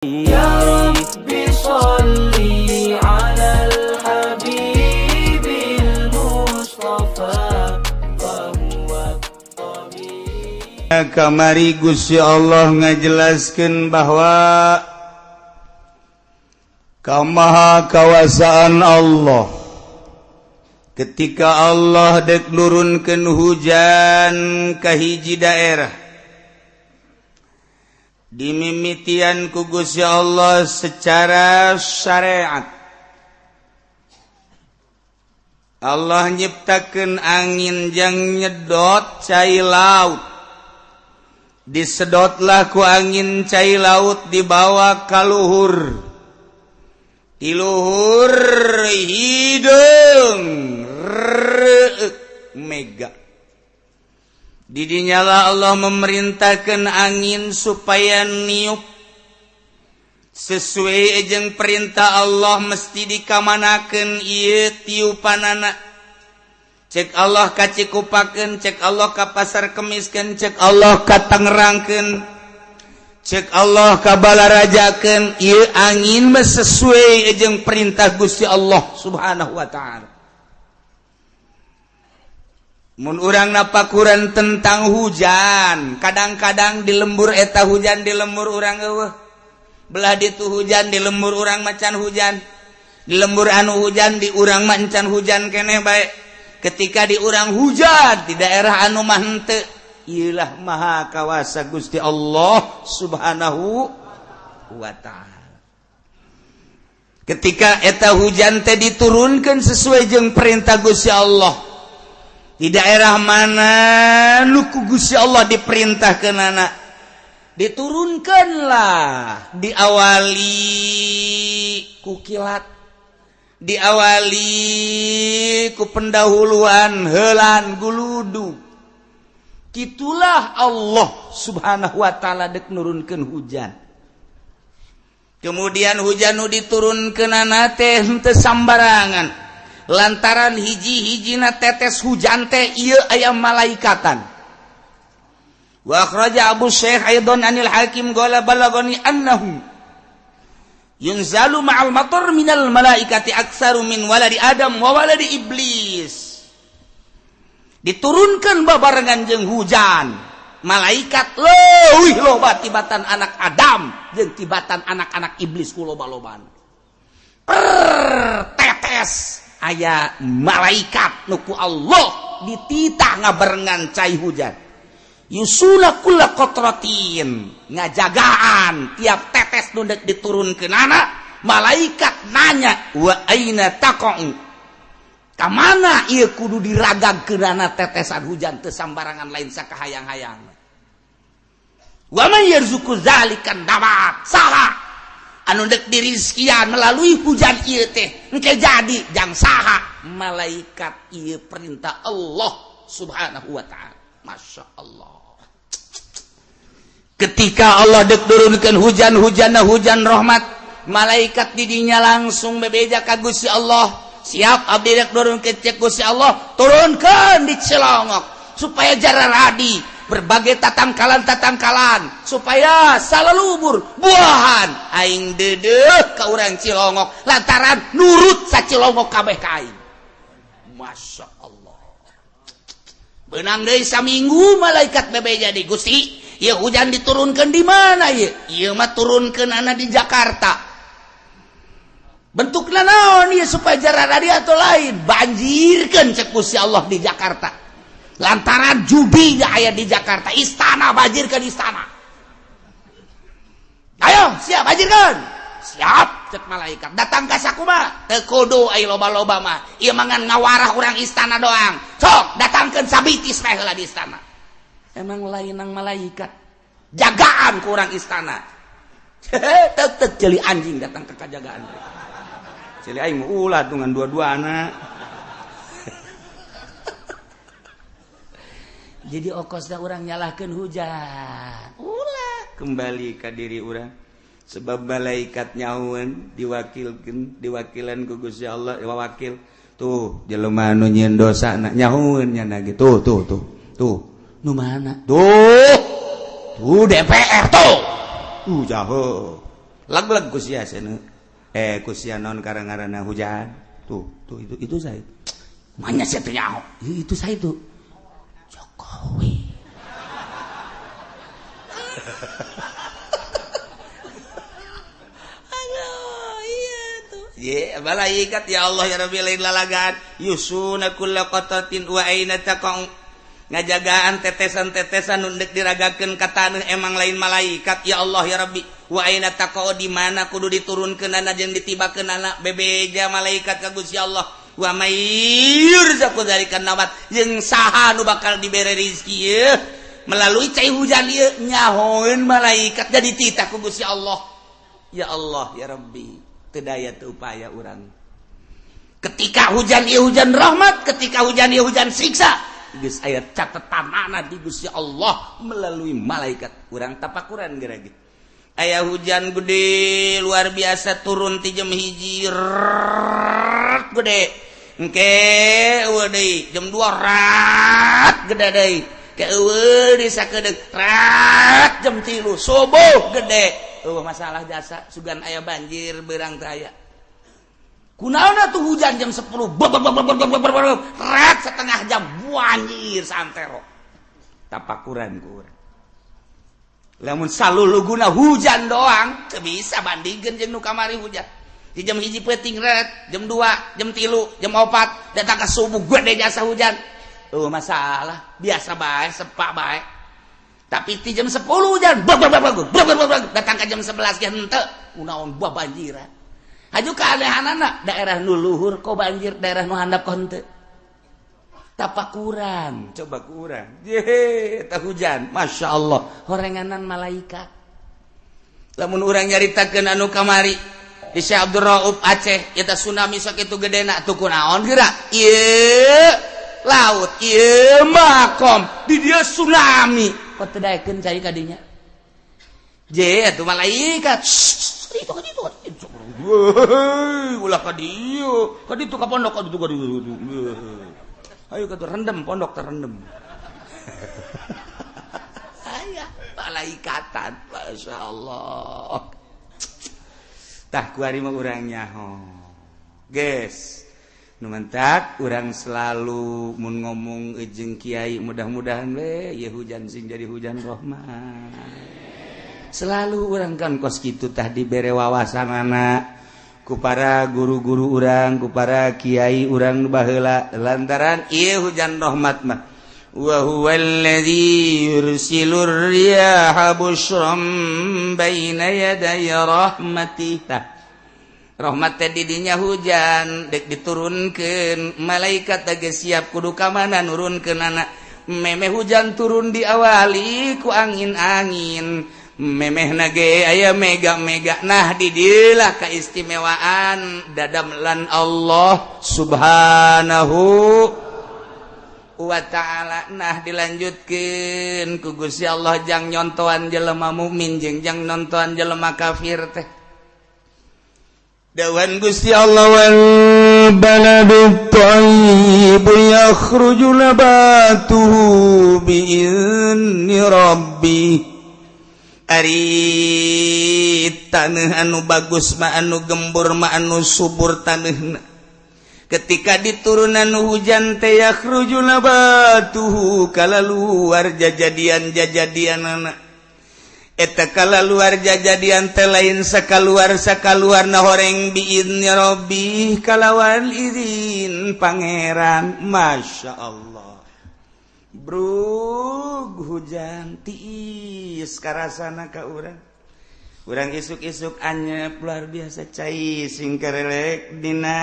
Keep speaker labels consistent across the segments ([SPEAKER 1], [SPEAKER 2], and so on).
[SPEAKER 1] يا رب صل على الحبيب المصطفى فهو الطبيب.
[SPEAKER 2] Kamari Gusti Allah ngajelaskan bahwa kamaha kawasaan Allah ketika Allah dek nurunkeun hujan ka hiji daerah, dimimitian ku Gusti Allah secara syariat. Allah nyiptakeun angin jang nyedot cai laut. Disedotlah ku angin cai laut, dibawa ka luhur, di luhur hideung reuk mega. Didinyalah Allah memerintahkan angin supaya niup sesuai jeung perintah Allah. Mesti dikamanakeun ieu tiupanana? Cek Allah ka Cikupakeun, cek Allah ka Pasar Kemiskeun, cek Allah ka Tangerangkeun, cek Allah ka Balarajakeun. Ieu angin mah sesuai jeung perintah Gusti Allah Subhanahu wa Ta'ala. Mun urang napakuran tentang hujan, kadang-kadang di lembur eta hujan, di lembur urang euweuh. Belah ditu hujan, di lembur urang macan hujan. Di lembur anu hujan, di urang macan hujan keneh bae. Ketika di urang hujan, di daerah anu mah henteu. Iyalah maha kawasa Gusti Allah Subhanahu wa Ta'ala. Ketika eta hujan teh diturunkan sesuai jeung perintah Gusti Allah, di daerah mana nu ku Gusti Allah diperintahkeun anak diturunkanlah, diawali ku kilat, diawali ku pendahuluan helan guludu. Itulah Allah Subhanahu wa Ta'ala dek nurunkeun hujan. Kemudian hujan nu diturunkeunana teh henteu sambarangan, lantaran hiji-hijina tetes hujan teh ieu aya malaikatan. Wa akhraja Abu Syekh aidan anil Hakim qala balagani annahu yunzalu ma'al matar minal malaikati aktsaru min waladi Adam wa waladi Iblis. Diturunkan babarengan jeung hujan malaikat leuwih loba tibatan anak Adam jeung tibatan anak-anak iblis ku loba-lobaan. Per tetes aya malaikat nu ku Allah dititah ngabarengan cai hujan. Yusuna kulla qatratin, ngajagaan tiap tetes nu dek diturunkeunana. Malaikat nanya, wa aina taqa'u, ka mana ieu kudu diragagkeunana tetesan hujan? Teu sambarangan, lain sakahayang-hayang. Wa man yarzuqu zalikan nabat, saha anu dek dirizkian melalui hujan ieu teh engke jadi jang saha? Malaikat. Ieu perintah Allah Subhanahu wa Ta'ala. Masya Allah, ketika Allah dek turunkan hujan, hujan hujan rahmat, malaikat didinya langsung bebeja ka Gusti Allah, siap abdi dek turunkeun. Cek Gusti Allah, turunkan di Cilongok supaya jararadi berbagai tatangkalan tatangkalan, supaya salalubur buahan. Aing dedeh ka urang Cilongok lantaran nurut sa Cilongok kabeh ka aing. Masya Allah. Benang deui saminggu, malaikat bebeja di Gusti, ya hujan diturunkan di mana ya? Ieu mah turunkeun anak di Jakarta. Bentukna naon ieu supaya jararadi atau lain? Banjirkeun, cek Gusti Allah, di Jakarta lantaran judi aya di Jakarta. Istana, banjirkeun istana. Ayo, siap, banjirkeun. Siap, cek malaikat. Datang ka sakumaha? Teu kudu aya loba-loba mah, ieu mah ngan ngawarah urang istana doang. Sok datangkeun sabitis meh heula di istana. Emang lain nang malaikat jagaan ku urang istana. Tek tek, ceuli anjing datang ke kajagaan, ceuli aing ulah dengan dua-dua anak. Jadi okosna urang nyalahkeun hujan, ulah, kembali ke diri urang, sebab malaikat nyaun diwakilkeun, diwakilan ku Gusti Allah, wakil tuh jelema nu nyieun dosa na nyahueun nya gitu. Tuh tuh tuh, nu mana tuh? Tuh DPR tuh, jauh. Lag-lag ku sia seuneu. Eh, ku sia naon karang-ngaranna hujan. Tuh, tuh itu saya. Manya sia teh nyaho. Itu saya itu. Jokowi. Aduh, iya tuh. Ye, malaikat ya Allah ya Rabbi lain lalagan. Yusuna kulla qatatin wa aina taqau. Ngajagaan tetesan-tetesan nu deuk diragakeun ka taneuh emang lain malaikat ya Allah ya Rabbi. Wa aina taqau di mana kudu diturunkeunana jeung ditibakeunana bebeja malaikat ka Gusti Allah. Wa may yurzaqu dzalika nabat jeung saha nu bakal dibere rezeki ieu melalui cai hujan ieu nyahoeun malaikat jadi titah ku Gusti Allah. Ya Allah ya Rabbi, teu daya teu upaya urang. Ketika hujan ieu hujan rahmat, ketika hujan ieu hujan siksa. Geus aya catetanana di Gusti Allah melalui malaikat. Urang tapakuran geura ge. Aya hujan gede luar biasa turun ti jam 1 gede. Engke eueuh deui jam 2 rat gede deui. Ke eueuh di sakedeung rat jam 3 subuh gede. Eueuh masalah jasa sugan aya banjir beurang teh aya. Kunaon atuh hujan jam 10 rat setengah jam banjir santero. Tapakuran ku urang. Lamun saluluguna hujan doang teu bisa bandingkeun jeung nu kamari hujan. Di jam 1 peuting ret, jam 2, jam 3, jam 4 datang ka subuh gede jasa hujan. Eueuh masalah, biasa bae, sepak bae. Tapi di jam 10 hujan, datang ka jam 11 ge henteu, kunaon buah banjiran. Haju keanehanana daerah nu luhur kok banjir, daerah nu handap kok henteu. Tapakuran, coba kurang. Ye, tah hujan, Masya Allah, horenganan malaikat. Lamun urang nyaritakeun anu kamari di Syekh Abdul Rauf Aceh, eta tsunami sakitu gedena tuh kunaon geura? Ieu laut, ieu makom, di dieu tsunami. Kok teu daekeun cai ka dinya? Je, atuh malaikat. Itu ka ditu. Ulah ka dieu, ka ditu ka pondok, ka ditu ka ditu. Ayo ka rendem pondok terendem. Aya malaikatan, Masya Allah. Tah kuari mah urang nyaho. Geus. Nu mantak urang selalu mun ngomong jeung kiai mudah-mudahan we ieu hujan sing jadi hujan rahmat. Selalu urang kan kos kitu tah dibere wawasanana ku para guru-guru urang, ku para kiai urang baheula lantaran ieu hujan rahmat mah. Wa huwallazi yursilur riyaha busyran baina yaday rahmatih. Rahmat teh di dinya hujan dek diturunkeun malaikat teh siap kudu ka mana nurunkeunana. Memeh hujan turun diawali ku angin-angin. Memeh nage aya mega-mega. Nah didilah keistimewaan dadamlan Allah Subhanahu wa ta'ala. Nah dilanjutkeun ku Gusti Allah jang nyontoan jelema mukmin jeung jang nontoan jelema kafir teh. Dawan Gusti Allah wal baladut thayyib yakhruju nabatuhu bi'izni rabbih. Ari taneuh anu bagus mah anu gembur mah anu subur taneuhna. Ketika diturunan hujan teh yakhruju nabatuhu kalaluar jajadian-jajadianana. Eta kalaluar jajadian teh lain sakaluar na horeng biizni rabbi kalawan izin pangeran. Masya Allah. Brug hujan tiis karasana ka urang. Urang isuk-isuk anyep luar biasa cai sing karelek dina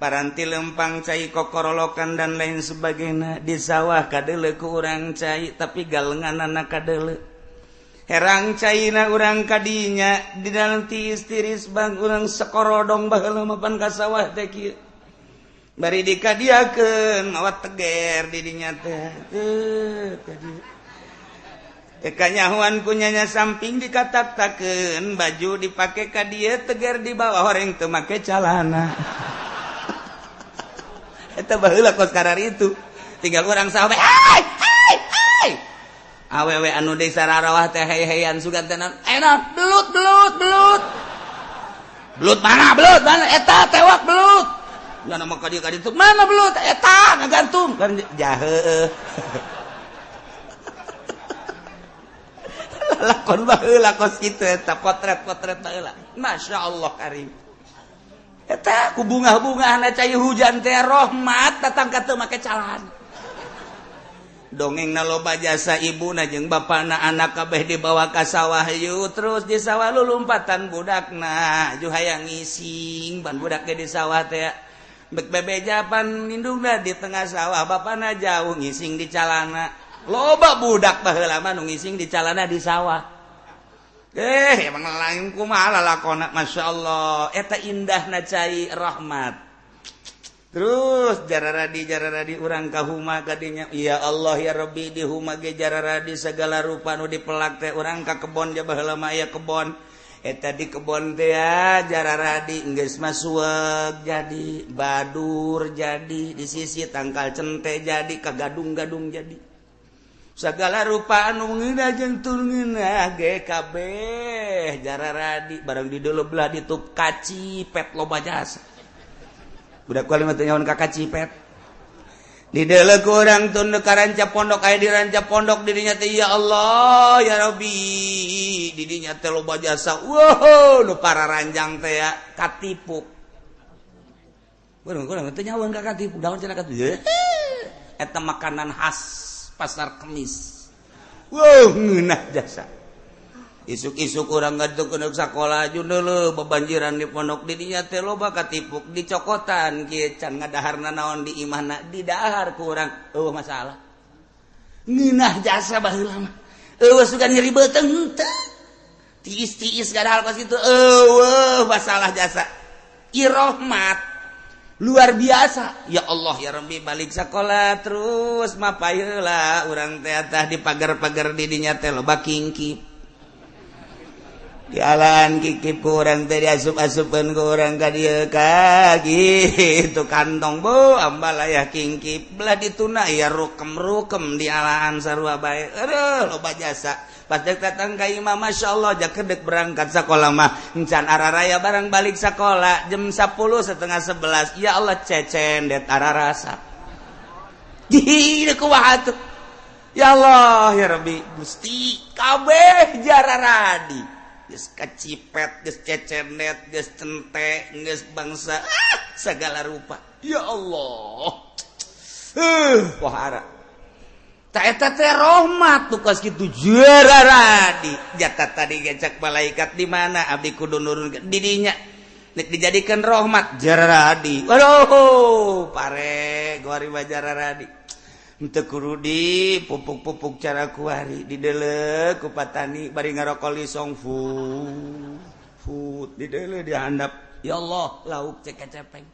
[SPEAKER 2] paranti lempang cai kokorolokan dan lain sebagainya di sawah kadele ku urang cai tapi galenganana kadele herang caina urang kadinya di dalam tiis tiris bang urang sekorodong baheula mapan ka sawah teh kieu bari dikadiakeun mawa teger di dinya teh teu kadieu kanyahuan kunyanya samping dikatak-takeun baju dipake ka dieu teger di bawah horeng teu make calana. Eta baheula kos karar itu tinggal urang sawah hai hai hai. Awewe anu desa rarawah teh hey-heyan sugan teh enak belut belut belut. Belut mana belut mana eta tewak belut. Nya nama ka dieu ka ditu mana belut eta ngagantung kan jahe. Lakon baheula kos kitu eta potret-potret baheula. Masya Allah karim. Eta ku bunga-bungahna cai hujan teh rahmat datang ka teu make calana. Dongeng na loba jasa ibuna jeung bapana anak kabeh dibawa ka sawah yuk terus di sawah lulumpatan budakna ju hayang ngising ban budak ge di sawah teh bek bebeja pan indungna di tengah sawah bapana jauh ngising di calana loba budak baheula mah nu ngising di calana di sawah emang lain kumaha lalakona masyaallah eta indahna cai rahmat. Terus jararadi urang ka huma kadinya ya Allah ya Rabbi di huma ge jararadi segala rupa nu dipelak teh urang ka kebon ja baheula mah aya kebon eta di kebon teh ya jararadi geus mah suweg jadi badur jadi di sisi tangkal cente jadi ka gadung-gadung jadi segala rupa anu ngeunah jeung teu ngeunah ge kabeh jararadi barang di deuleu belah ditup kacipet loba jasa budak kuali mah teu nyaho ka kacipet di deuleu ku urang tunduk ka ranca pondok aya di ranca pondok dirinya teh ya Allah ya Rabbi didinya teh loba jasa wow nu pararanjang teh ya katipuk urang kurang teu nyaho ka katipuk daun cenah katipuk eta makanan khas pasar Kemis wow ngeunah jasa isuk-isuk urang ngaduk ke sakola jundul bebanjiran di pondok didinya teh loba katipuk dicokotan kieu can ngadaharna naon di imahna didahar ku urang eueuh masalah ngeunah jasa baheula mah eueuh sugan nyeri beuteung teu tiis-tiis gadahal kos kitu eueuh masalah jasa irahmat luar biasa ya Allah ya Rabbi balik sakola terus mapayeula urang teh tah di pagar-pagar didinya teh loba kingkip di alaan kikip ku urang teh diasup-asupeun ku urang ka dieu ka gitu kantong bu ambalaya kingkip belah dituna ya rukem-rukem di alaan sarua bae aduh loba jasa pas dek datang ka imah masyaallah jakedek berangkat sakola mah encan araraya barang balik sakola jam 10 10:30 ya Allah cecen det ararasa gih kumaha tuh ya Allah ya Rabbi Gusti kabeh jararadi geus kacipet geus cecenet geus cente geus bangsa segala rupa ya Allah wahara ta eta teh rahmat tuh kos kitu jararadi jata tadi gecak malaikat di mana abdi kudu nurun di dinya nek dijadikan rahmat jararadi waduh pare gori mah jararadi henteu kudu di pupuk-pupuk cara kuari di deuleu ku patani bari ngarokok lisong fu di deuleu dihandap ya Allah lauk cek cepeng